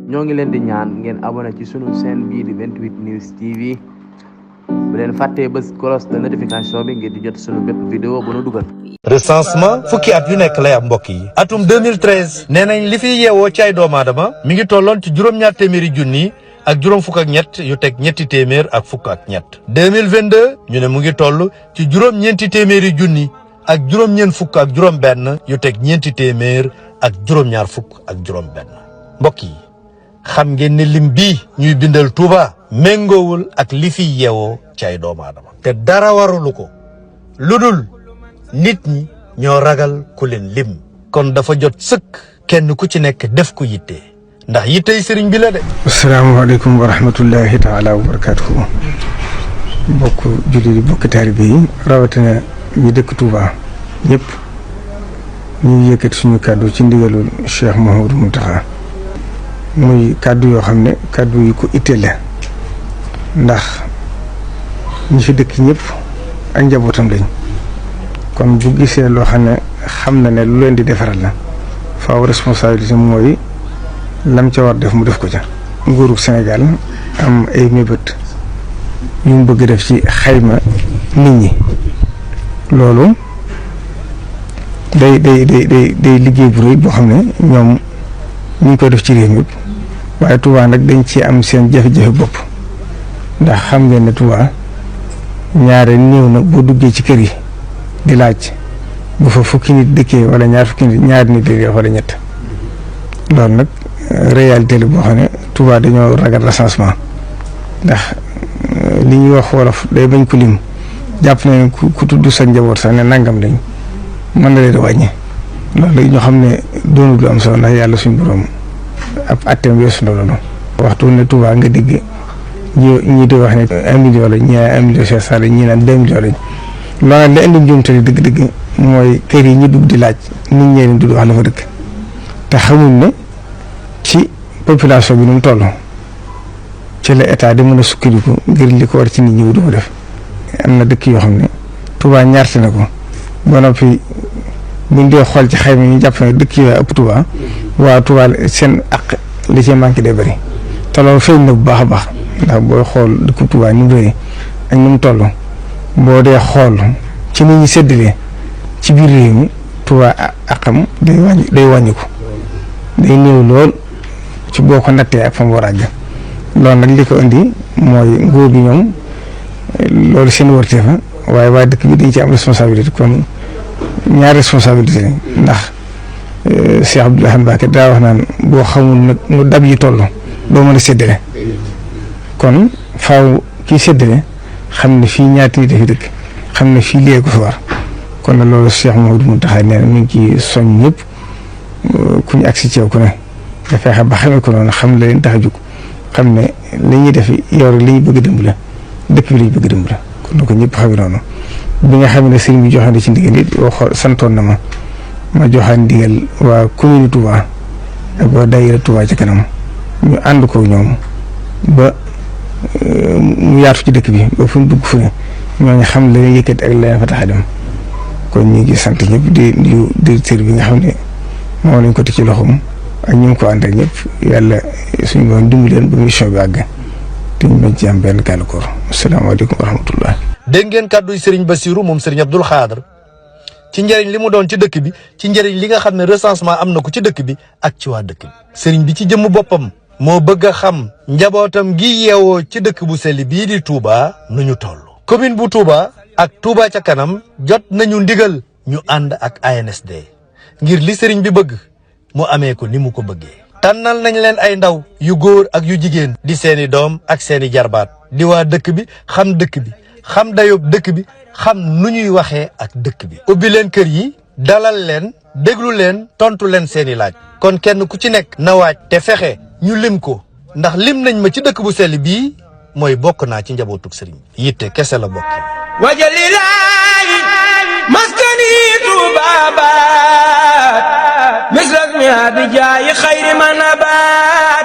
ñoo ngi leen di ñaan ngeen abonné ci sunu chaîne bii di 28 News TV bu leen fàttee bés cloche de notification bi ngir di jot sunu bépp vidéo bu nu dugal. recensement fukki at yu nekk lay am mbokk yi atum 2013 nee nañ li fi yeewoo ci ay doomu aadama mi ngi tolloon ci juróom-ñaar téeméeri junni ak juróom fukk ak ñett yu teg ñetti téeméer ak fukk ak ñett 2022 ñu ne mu ngi toll ci juróom-ñeenti téeméeri junni ak juróom-ñeent fukk ak juróom benn yu teg ñeenti téeméer ak juróom-ñaar fukk ak juróom benn mbokk yi xam ngeen ne lim bii ñuy bindal Touba méngoowul ak li fi yeewoo ci ay doomu aadama te dara warulu ko lu dul nit ñi ñoo ragal ku leen lim kon dafa jot sëkk kenn ku ci nekk def ko yitte ndax yittey sëriñ bi la de. asalaamaaleykum wa rahmatullahi taala wa barakaatuhu bokk jullit yi bokk taalibe yi rawatina ñi dëkk Touba ñëpp ñu yëkkati suñu kàddu ci ndigalul Cheikh Mouhamadou Mountakha muy kàddu yoo xam ne kàddu yi ko itteel la ndax ñi fi dëkk ñëpp ak njabootam lañ kon bu gisee loo xam ne xam na ne lu leen di defaral la faaw responsabilité mooy lam ca war def mu def ko ca. nguurug Sénégal am ay mébét yu mu bëgg def ci xayma nit ñi loolu day liggéey bu rëy boo xam ne ñoom ñu ngi koy def ci réew mi waaye Touba nag dañ ci am seen jafe-jafe bopp ndax xam ngeen ne Touba ñaare néew na boo duggee ci kër yi di laaj bu fa fukki nit dëkkee wala ñaar fukki nit ñaari nit dëkkee wala ñett loolu nag réalité la boo xam ne Touba dañoo ragal recensement ndax li ñuy wax wolof day bañ ko lim jàpp nañ ku tudd sa njaboot sax ne nangam lañ mën na leen a wàññi loolu ñoo xam ne doonul lu am solo ndax yàlla suñu borom ab atteem weesu na loolu waxtu ne Touba nga dégg ñi di wax ne 1 million la ñii 1 million 500 la ñii naan 2 millions lañ loolu la indi njuumte dëgg-dëgg mooy kër yi ñu dugg di laaj nit ñee leen di wax la fa dëkk te xamuñ ne ci population bi nu mu toll ci la état di mën a sukkandiku ngir li ko war ci nit ñi du ko def am na dëkk yoo xam ne Touba ñaarte na ko ba noppi buñ dee xool ci xayma ñu jàpp ne dëkk yooyu ëpp Touba waa Touba seen ak li ci manqué day bëri te loolu feeñ na bu baax a baax ndax booy xool dëkku Touba ni mu bëri ak ni mu toll boo dee xool ci ni ñuy séddalee ci biir réew mi Touba akam day wàññiku day néew lool ci boo ko nattee ak fa mu war a àgg loolu nag li ko indi mooy nguur gi ñoom loolu seen wërte fa waaye dëkk bi dañ ci am responsabilité kon ñaar responsabilité ndax Cheikh Abdoulaye Mbacké daa wax naan boo xamul nag nu dab yi toll doo mën a séddale kon faaw kii séddale xam ne fii ñaati nit dafi dëkk xam ne fii léegi ko fi war kon nag loolu Cheikh Mouhamadou Mountakha nee na mi ngi ci soñ ñëpp ku ñu agsi ci yow ku ne nga fexe ba xamee ko noonu xam la leen tax a jóg xam ne li ñuy def yow rek li ñu bëgg dëmb la dëkk bi la ñu bëgg dëmb la kon na ko ñëpp xamee noonu bi nga xam ne sëriñ bi joxe na ci ndigal it santoon na ma joxaan ndigal waa commune Touba ak waa daayira Touba ci kanam ñu ànd ko ñoom ba mu yaatu ci dëkk bi ba fu mu dugg fu ne ñooñu xam la leen yëkkati ak la leen fa tax a dem kon ñu ngi sant ñëpp di nuyu directeur bi nga xam ne moom lañ ko teg ci loxoom ak ñu ngi ko ànd ak ñëpp yàlla suñu borom dimbali leen ba mission bi àgg te ñu bañ ci am benn gàllankoor asalaamaaleykum wa rahmatullah. dégg ngeen kàdduy Serigne Bassirou moom Serigne Abdoul Khadr ci njëriñ li mu doon ci dëkk bi ci njëriñ li nga xam ne recensement am na ko ci dëkk bi ak ci waa dëkk bi. Serigne bi ci jëmm boppam moo bëgg a xam njabootam gi yeewoo ci dëkk bu sell bii di Touba nu ñu toll. commune bu Touba ak Touba ca kanam jot nañu ndigal ñu ànd ak ANSD ngir li Serigne bi bëgg mu amee ko ni mu ko bëggee. tànnal nañ leen ay ndaw yu góor ak yu jigéen di seeni doom ak seeni jarbaat di waa dëkk bi xam dëkk bi xam dayob dëkk bi xam nu ñuy waxee ak dëkk bi ubbi leen kër yi dalal leen déglu leen tontu leen seeni laaj kon kenn ku ci nekk na waaj te fexe ñu lim ko ndax lim nañ ma ci dëkk bu sell bii mooy bokk naa ci njabootug sëriñ yitte kese la bokk wajalilaayi maskani tubabat misras mi abijaayi xayri man abat